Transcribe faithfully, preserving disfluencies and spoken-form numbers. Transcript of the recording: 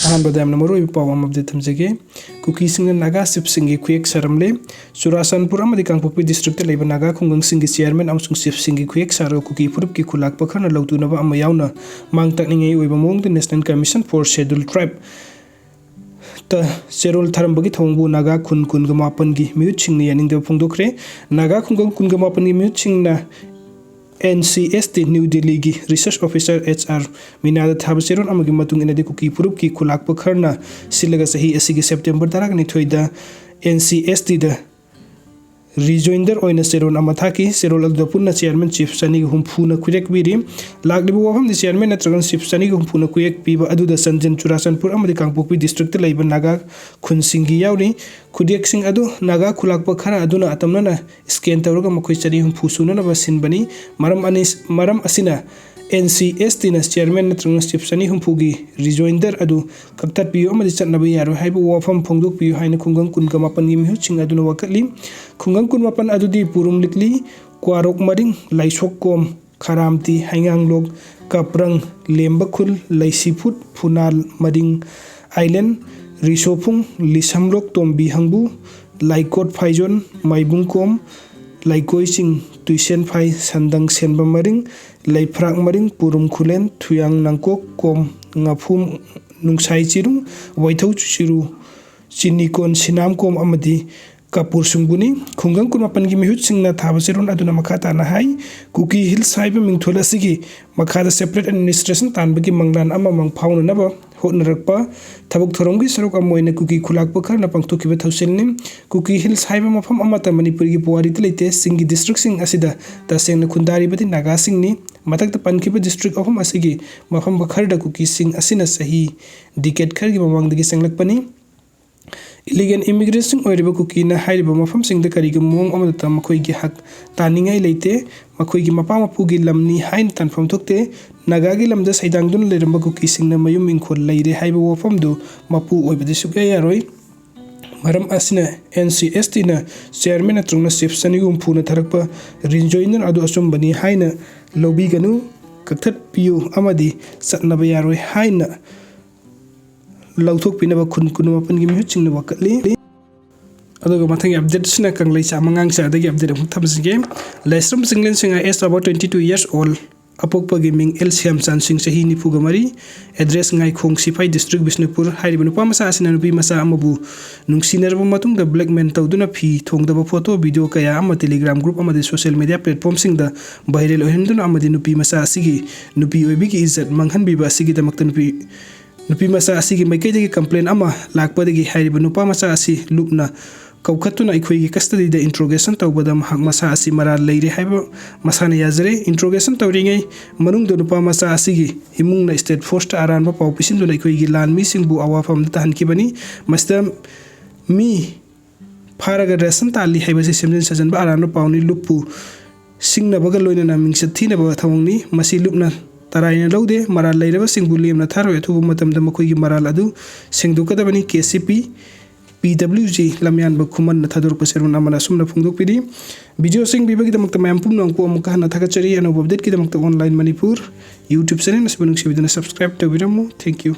ꯑꯍꯥꯟꯕꯗ ꯌꯥꯝꯅ ꯃꯔꯨꯑꯣꯏꯕ ꯄꯥꯎ ꯑꯃ ꯑꯞꯗꯦꯠ ꯊꯝꯖꯒꯦ꯫ ꯀꯨꯀꯤꯁꯤꯡꯅ ꯅꯥꯒꯥ ꯆꯤꯐꯁꯤꯡꯒꯤ ꯈꯨꯌꯦꯛ ꯁꯥꯔꯝꯂꯦ꯫ ꯆꯨꯔꯥꯆꯥꯟꯄꯨꯔ ꯑꯃꯗꯤ ꯀꯥꯡꯄꯣꯛꯄꯤ ꯗꯤꯁꯇ꯭ꯔꯤꯛꯇ ꯂꯩꯕ ꯅꯥꯒꯥ ꯈꯨꯡꯒꯪꯁꯤꯡꯒꯤ ꯆꯤꯌꯥꯔꯃꯦꯟ ꯑꯃꯁꯨꯡ ꯆꯤꯐꯁꯤꯡꯒꯤ ꯈꯨꯌꯦꯛ ꯁꯥꯔꯒ ꯀꯨꯀꯤ ꯐꯨꯔꯨꯞꯀꯤ ꯈꯨꯂꯥꯛꯄ ꯈꯔꯅ ꯂꯧꯇꯨꯅꯕ ꯑꯃ ꯌꯥꯎꯅ ꯃꯥꯡ ꯇꯥꯛꯅꯤꯡꯉꯥꯏ ꯑꯣꯏꯕ ꯃꯑꯣꯡꯗ National Commission for Scheduled Tribe ꯇ ꯆꯦꯔꯣꯜ ꯊꯥꯔꯝꯕꯒꯤ ꯊꯧꯑꯣꯡꯕꯨ ꯅꯥꯒꯥ ꯈꯨꯟ ꯀꯨꯟꯒ ꯃꯥꯄꯟꯒꯤ ꯃꯤꯍꯨꯠꯁꯤꯡꯅ ꯌꯥꯅꯤꯡꯗꯕ ꯐꯣꯡꯗꯣꯛꯈ꯭ꯔꯦ꯫ ꯅꯥꯒꯥ ꯈꯨꯡꯒꯪ ꯀꯨꯟꯒ ꯃꯥꯄꯟꯒꯤ ꯃꯤꯍꯨꯠꯁꯤꯡꯅ N C S T New Delhi ꯒꯤ research officer H R ꯃꯤꯅꯥꯗ ꯊꯥꯕ ꯆꯦꯔꯣꯜ ꯑꯃꯒꯤ ꯃꯇꯨꯡ ꯏꯟꯅꯗꯤ, ꯀꯨꯀꯤ ꯐꯨꯔꯨꯞꯀꯤ ꯈꯨꯂꯥꯛꯄ ꯈꯔꯅ ꯁꯤꯜꯂꯒ ꯆꯍꯤ ꯑꯁꯤꯒꯤ September ꯇꯔꯥꯅꯤꯊꯣꯏꯗ N C S T ꯗ rejoinder ꯑꯣꯏꯅ ꯆꯦꯔꯣꯜ ꯑꯃ ꯊꯥꯈꯤ꯫ ꯆꯦꯔꯣꯜ ꯑꯗꯨꯗ ꯄꯨꯟꯅ ꯆꯤꯌꯥꯔꯃꯦꯟ ꯆꯤꯐ ꯆꯅꯤꯒ ꯍꯨꯝꯐꯨꯅ ꯈꯨꯌꯦꯛ ꯄꯤꯔꯤ꯫ ꯂꯥꯛꯂꯤꯕ ꯋꯥꯐꯝꯗꯤ ꯆꯤꯌꯥꯔꯃꯦꯟ ꯅꯠꯇ꯭ꯔꯒ ꯆꯤꯐ ꯆꯅꯤꯒ ꯍꯨꯝꯐꯨꯅ ꯈꯨꯌꯦꯛ ꯄꯤꯕ ꯑꯗꯨꯗ ꯆꯥꯟꯗꯦꯜ, ꯆꯨꯔꯥꯆꯥꯟꯄꯨꯔ ꯑꯃꯗꯤ ꯀꯥꯡꯄꯣꯛꯄꯤ ꯗꯤꯁꯇ꯭ꯔꯤꯛꯇ ꯂꯩꯕ ꯅꯥꯒꯥ ꯈꯨꯟꯁꯤꯡꯒꯤ ꯌꯥꯎꯔꯤ꯫ ꯈꯨꯗꯦꯛꯁꯤꯡ ꯑꯗꯨ ꯅꯥꯒꯥ ꯈꯨꯂꯥꯛꯄ ꯈꯔ ꯑꯗꯨꯅ ꯑꯇꯝꯅꯅ scan ꯇꯧꯔꯒ ꯃꯈꯣꯏ ꯆꯅꯤ ꯍꯨꯝꯐꯨ ꯁꯨꯅꯅꯕ ꯁꯤꯟꯕꯅꯤ꯫ ꯃꯔꯝ ꯑꯅꯤ, ꯃꯔꯝ ꯑꯁꯤꯅ N C S T ꯅ ꯆꯤꯌꯥꯔꯃꯦꯟ ꯅꯠꯇ꯭ꯔꯒ ꯆꯤꯐ ꯆꯅꯤ ꯍꯨꯝꯐꯨꯒꯤ rejoinder ꯑꯗꯨ ꯀꯛꯊꯠꯄꯤꯌꯨ ꯑꯃꯗꯤ ꯆꯠꯅꯕ ꯌꯥꯔꯣꯏ ꯍꯥꯏꯕ ꯋꯥꯐꯝ ꯐꯣꯡꯗꯣꯛꯄꯤꯌꯨ ꯍꯥꯏꯅ ꯈꯨꯡꯒꯪ ꯀꯨꯟꯒ ꯃꯥꯄꯟꯒꯤ ꯃꯤꯍꯨꯠꯁꯤꯡ ꯑꯗꯨꯅ ꯋꯥꯀꯠꯂꯤ꯫ ꯈꯨꯡꯒꯪ ꯀꯨꯟꯃꯥꯄꯟ ꯑꯗꯨꯗꯤ ꯄꯨꯔꯨꯝ ꯂꯤꯛꯂꯤ, ꯀ꯭ꯋꯥꯔꯣꯛ ꯃꯔꯤꯡ, ꯂꯥꯏꯁꯣꯛꯀꯣꯝ, ꯈꯥꯔꯥꯝꯇꯤ, ꯍꯩꯉꯥꯡꯂꯣꯛ, ꯀꯥꯄ꯭ꯔꯪ, ꯂꯦꯝꯕꯈꯨꯜ, ꯂꯩꯁꯤꯐꯨꯠ, ꯐꯨꯅꯥꯜ, ꯃꯔꯤꯡ ꯑꯥꯏꯂꯦꯟ, ꯔꯤꯁꯣꯐꯨꯡ, ꯂꯤꯁꯝꯂꯣꯛ, ꯇꯣꯝꯕꯤ ꯍꯪꯕꯨ, ꯂꯥꯏꯀꯣꯠ ꯐꯥꯏꯖꯣꯟ, ꯃꯥꯏꯕꯨꯡꯀꯣꯝ, ꯂꯩꯀꯣꯏꯁꯤꯡ, ꯇꯨꯏꯁꯦꯟꯐꯥꯏ, ꯁꯟꯗꯪ ꯁꯦꯟꯕ ꯃꯔꯤꯡ, ꯂꯩꯐ꯭ꯔꯥꯛ ꯃꯔꯤꯡ, ꯄꯨꯔꯨꯝ ꯈꯨꯂꯦꯟ, ꯊꯨꯌꯥꯡ ꯅꯥꯡꯀꯣꯛ, ꯀꯣꯝ, ꯉꯥꯐꯨꯝ, ꯅꯨꯡꯁꯥꯏ ꯆꯤꯔꯨ, ꯋꯥꯏꯊꯧ ꯆꯤꯔꯨ, ꯆꯤꯅꯤꯀꯣꯟ, ꯁꯤꯅꯥꯝꯀꯣꯝ ꯑꯃꯗꯤ ꯀꯥꯄꯨꯔ ꯁꯨꯡꯕꯨꯅꯤ꯫ ꯈꯨꯡꯒꯪ ꯀꯨꯟꯃꯥꯄꯟꯒꯤ ꯃꯤꯍꯨꯠꯁꯤꯡꯅ ꯊꯥꯕ ꯆꯦꯔꯣꯜ ꯑꯗꯨꯅ ꯃꯈꯥ ꯇꯥꯅ ꯍꯥꯏ, ꯀꯨꯀꯤ ꯍꯤꯜꯁ ꯍꯥꯏꯕ ꯃꯤꯡꯊꯣꯜ ꯑꯁꯤꯒꯤ ꯃꯈꯥꯗ separate administration ꯇꯥꯟꯕꯒꯤ ꯃꯪꯂꯥꯟ ꯑꯃ ꯃꯪ ꯐꯥꯎꯅꯅꯕ ꯍꯣꯠꯅꯔꯛꯄ ꯊꯕꯛ ꯊꯧꯔꯝꯒꯤ ꯁꯔꯨꯛ ꯑꯃ ꯑꯣꯏꯅ ꯀꯨꯀꯤ ꯈꯨꯂꯥꯛꯄ ꯈꯔꯅ ꯄꯥꯡꯊꯣꯛꯈꯤꯕ ꯊꯧꯁꯤꯜꯅꯤ꯫ ꯀꯨꯀꯤ ꯍꯤꯜꯁ ꯍꯥꯏꯕ ꯃꯐꯝ ꯑꯃꯠꯇ ꯃꯅꯤꯄꯨꯔꯒꯤ ꯄꯨꯋꯥꯔꯤꯗ ꯂꯩꯇꯦ꯫ ꯆꯤꯡꯒꯤ ꯗꯤꯁꯇ꯭ꯔꯤꯛꯁꯤꯡ ꯑꯁꯤꯗ ꯇꯁꯦꯡꯅ ꯈꯨꯟꯗꯥꯔꯤꯕꯗꯤ ꯅꯥꯒꯥꯁꯤꯡꯅꯤ꯫ ꯃꯊꯛꯇ ꯄꯟꯈꯤꯕ ꯗꯤꯁꯇ꯭ꯔꯤꯛ ꯑꯍꯨꯝ ꯑꯁꯤꯒꯤ ꯃꯐꯝ ꯈꯔꯗ ꯀꯨꯀꯤꯁꯤꯡ ꯑꯁꯤꯅ ꯆꯍꯤ ꯗꯤꯀꯦꯠ ꯈꯔꯒꯤ ꯃꯃꯥꯡꯗꯒꯤ ꯆꯪꯂꯛꯄꯅꯤ꯫ Illegal immigrantꯁꯤꯡ ꯑꯣꯏꯔꯤꯕ ꯀꯨꯀꯤꯅ ꯍꯥꯏꯔꯤꯕ ꯃꯐꯝꯁꯤꯡꯗ ꯀꯔꯤꯒꯨꯝꯕ ꯃꯑꯣꯡ ꯑꯃꯗꯇ ꯃꯈꯣꯏꯒꯤ ꯍꯛ ꯇꯥꯅꯤꯡꯉꯥꯏ ꯂꯩꯇꯦ꯫ ꯃꯈꯣꯏꯒꯤ ꯃꯄꯥ ꯃꯄꯨꯒꯤ ꯂꯝꯅꯤ ꯍꯥꯏꯅ ꯇꯥꯟꯐꯝ ꯊꯣꯛꯇꯦ꯫ ꯅꯥꯒꯥꯒꯤ ꯂꯝꯗ ꯁꯩꯗꯥꯡꯗꯨꯅ ꯂꯩꯔꯝꯕ ꯀꯨꯀꯤꯁꯤꯡꯅ ꯃꯌꯨꯝ ꯏꯪꯈꯣꯜ ꯂꯩꯔꯦ ꯍꯥꯏꯕ ꯋꯥꯐꯝꯗꯨ ꯃꯄꯨ ꯑꯣꯏꯕꯗꯤ ꯁꯨꯛꯌꯥ ꯌꯥꯔꯣꯏ꯫ ꯃꯔꯝ ꯑꯁꯤꯅ N C S Tꯅ ꯆꯤꯌꯥꯔꯃꯦꯟ ꯅꯠꯇ꯭ꯔꯒꯅ ꯆꯤꯐ ꯆꯅꯤꯒ ꯍꯨꯝꯐꯨꯅ ꯊꯥꯔꯛꯄ rejoinder ꯑꯗꯨ ꯑꯆꯨꯝꯕꯅꯤ ꯍꯥꯏꯅ ꯂꯧꯕꯤꯒꯅꯨ, ꯀꯛꯊꯠꯄꯤꯌꯨ ꯑꯃꯗꯤ ꯆꯠꯅꯕ ꯌꯥꯔꯣꯏ ꯍꯥꯏꯅ ꯂꯧꯊꯣꯛꯄꯤꯅꯕ ꯈꯨꯟ ꯀꯨꯟꯃꯥꯄꯟꯒꯤ ꯃꯤꯍꯨꯠꯁꯤꯡꯅ ꯋꯥꯀꯠꯂꯤ꯫ ꯑꯗꯨꯒ ꯃꯊꯪꯒꯤ ꯑꯞꯗꯦꯠꯁꯤꯅ ꯀꯪꯂꯩ ꯆꯥꯝꯃꯉꯥꯡꯁꯦ ꯑꯗꯒꯤ ꯑꯞꯗꯦꯠ ꯑꯃꯨꯛ ꯊꯝꯖꯒꯦ꯫ ꯂꯩꯁ꯭ꯔꯝ Chinglen Singh, aged about twenty two years old, ꯑꯄꯣꯛꯄꯒꯤ ꯃꯤꯡ ꯑꯦꯜ ꯁ꯭ꯌꯥꯝꯆꯥꯟ ꯁꯤꯡ, ꯆꯍꯤ ꯅꯤꯐꯨꯒ ꯃꯔꯤ, address ꯉꯥꯏꯈꯣꯡ ꯁꯤꯐꯥꯏ district ꯕꯤꯁꯅꯨꯄꯨꯔ꯫ ꯍꯥꯏꯔꯤꯕ ꯅꯨꯄꯥ ꯃꯆꯥ ꯑꯁꯤꯅ ꯅꯨꯄꯤ ꯃꯆꯥ ꯑꯃꯕꯨ ꯅꯨꯡꯁꯤꯅꯔꯕ ꯃꯇꯨꯡꯗ blackmail ꯇꯧꯗꯨꯅ ꯐꯤ ꯊꯣꯡꯗꯕ photo, video ꯀꯌꯥ ꯑꯃ Telegram group ꯑꯃꯗꯤ social media platformꯁꯤꯡꯗ viral ꯑꯣꯏꯍꯟꯗꯨꯅ ꯑꯃꯗꯤ ꯅꯨꯄꯤ ꯃꯆꯥ ꯑꯁꯤꯒꯤ ꯅꯨꯄꯤ ꯑꯣꯏꯕꯤꯒꯤ ꯏꯖꯠ ꯃꯥꯡꯍꯟꯕꯤꯕ ꯑꯁꯤꯒꯤꯗꯃꯛꯇ ꯅꯨꯄꯤ ꯅꯨꯄꯤ ꯃꯆꯥ ꯑꯁꯤꯒꯤ ꯃꯥꯏꯀꯩꯗꯒꯤ complain ꯑꯃ ꯂꯥꯛꯄꯗꯒꯤ ꯍꯥꯏꯔꯤꯕ ꯅꯨꯄꯥ ꯃꯆꯥ ꯑꯁꯤ ꯂꯨꯞꯅ ꯀꯧꯈꯠꯇꯨꯅ ꯑꯩꯈꯣꯏꯒꯤ custody ꯗ interrogation ꯇꯧꯕꯗ ꯃꯍꯥꯛ ꯃꯁꯥ ꯑꯁꯤ ꯃꯔꯥꯜ ꯂꯩꯔꯦ ꯍꯥꯏꯕ ꯃꯁꯥꯅ ꯌꯥꯖꯔꯦ꯫ Interrogation ꯇꯧꯔꯤꯉꯩ ꯃꯅꯨꯡꯗ ꯅꯨꯄꯥ ꯃꯆꯥ ꯑꯁꯤꯒꯤ ꯏꯃꯨꯡꯅ state force ꯇ ꯑꯔꯥꯟꯕ ꯄꯥꯎ ꯄꯤꯁꯤꯟꯗꯨꯅ ꯑꯩꯈꯣꯏꯒꯤ ꯂꯥꯟꯃꯤꯁꯤꯡꯕꯨ ꯑꯋꯥꯐꯝꯗ ꯇꯥꯍꯟꯈꯤꯕꯅꯤ꯫ ꯃꯁꯤꯗ ꯃꯤ ꯐꯥꯔꯒ ration ꯇꯥꯜꯂꯤ ꯍꯥꯏꯕꯁꯤ ꯁꯦꯝꯖꯤꯟ ꯁꯥꯖꯤꯟꯕ ꯑꯔꯥꯟꯕ ꯄꯥꯎꯅꯤ꯫ ꯂꯨꯞꯄꯨ ꯁꯤꯡꯅꯕꯒ ꯂꯣꯏꯅꯅ ꯃꯤꯡꯆꯠ ꯊꯤꯅꯕ ꯊꯧꯑꯣꯡꯅꯤ꯫ ꯃꯁꯤ ꯂꯨꯞꯅ ꯇꯔꯥꯏꯅ ꯂꯧꯗꯦ꯫ ꯃꯔꯥꯜ ꯂꯩꯔꯕꯁꯤꯡꯕꯨ ꯂꯦꯝꯅ ꯊꯥꯔꯣꯏ꯫ ꯑꯊꯨꯕ ꯃꯇꯝꯗ ꯃꯈꯣꯏꯒꯤ ꯃꯔꯥꯜ ꯑꯗꯨ ꯁꯦꯡꯗꯣꯛꯀꯗꯕꯅꯤ꯫ ꯀꯦ ꯁꯤ ꯄꯤ, ꯄꯤ ꯗꯕ꯭ꯂꯤꯎ ꯖꯤ ꯂꯝꯌꯥꯟꯕ ꯈꯨꯃꯟꯅ ꯊꯥꯗꯣꯔꯛꯄ ꯆꯦꯔꯣꯜ ꯑꯃꯅ ꯑꯁꯨꯝꯅ ꯐꯣꯡꯗꯣꯛꯄꯤꯔꯤ꯫ Video ꯁꯤꯡ ꯄꯤꯕꯒꯤꯗꯃꯛꯇ ꯃꯌꯥꯝ ꯄꯨꯝꯅꯃꯛꯄꯨ ꯑꯃꯨꯛꯀ ꯍꯟꯅ ꯊꯥꯒꯠꯆꯔꯤ꯫ ꯑꯅꯧꯕ update ꯀꯤꯗꯃꯛꯇ Online Manipur YouTube channel ꯑꯁꯤꯕꯨ ꯅꯨꯡꯁꯤꯕꯤꯗꯨꯅ subscribe ꯇꯧꯕꯤꯔꯝꯃꯨ꯫ Thank you꯫